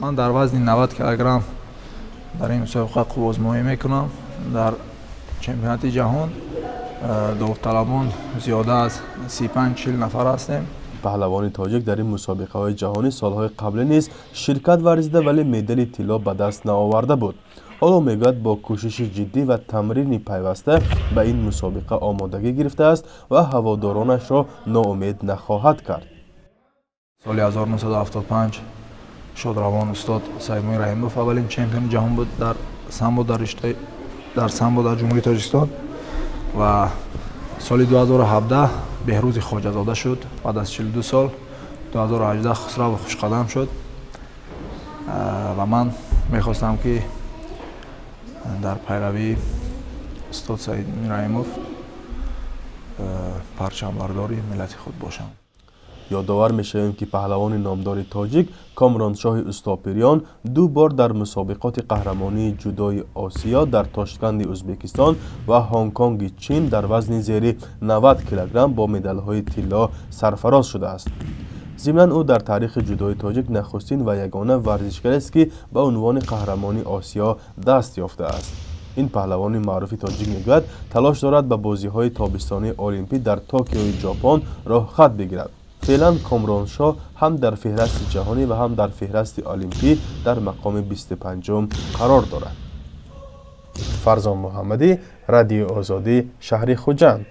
Ман дар вазни 90 килограмм дар ин мусобиқа қувваозмоӣ мекунам. Дар чемпионати ҷаҳон довталабон зиёда аз 35-40 нафар ҳастем. Паҳлавони тоҷик дар ин мусобиқаҳои ҷаҳонӣ солҳои қаблӣ низ ширкат варзида, вале медали тилло ба даст наоварда буд. Ҳоло мегӯяд, бо кӯшиши ҷиддӣ ва тамрини пайваста ба ин мусобиқа омодагӣ гирифтааст ва ҳаводоронашро ноумед нахоҳад кард. Соли 1975 шодравон устод Саидмуин Раҳимов аввалин чемпиони ҷаҳон буд дар самбо, дар риштаи дар самбо дар Ҷумҳурии Тоҷикистон ва соли 2017 Беҳрӯзи Хоҷазода шуд баъд аз 42 сол, 2018 Хусраву Хушқадам шуд ва ман мехостам, ки дар пайравии устод Саидмуин Раҳимов парчамбардори миллати худ бошам. Ёдовар мешавем, ки паҳлавони номдори тоҷик Комроншоҳи Устопириён ду бор дар мусобиқоти қаҳрамонии ҷудои Осиё дар Тошканди Ӯзбекистон ва Ҳонконги Чин дар вазни зери 90 килограмм бо медалҳои тилло сарфароз шудааст. Зимнан, ӯ дар таърихи ҷудои тоҷик нахустин ва ягона варзишгарест, ки ба унвони қаҳрамони Осиё даст ёфтааст. Ин паҳлавони маъруфи тоҷик мегӯяд, талош дорад ба бозиҳои тобистонии олимпӣ дар Токиои Ҷопон роҳхат бигирад. Феълан Комроншоҳ ҳам дар феҳрасти ҷаҳонӣ ва ҳам дар феҳрасти олимпӣ дар мақоми 25-ум қарор дорад. Фарзон Муҳаммадӣ, Радиои Озодӣ, шаҳри Хуҷанд.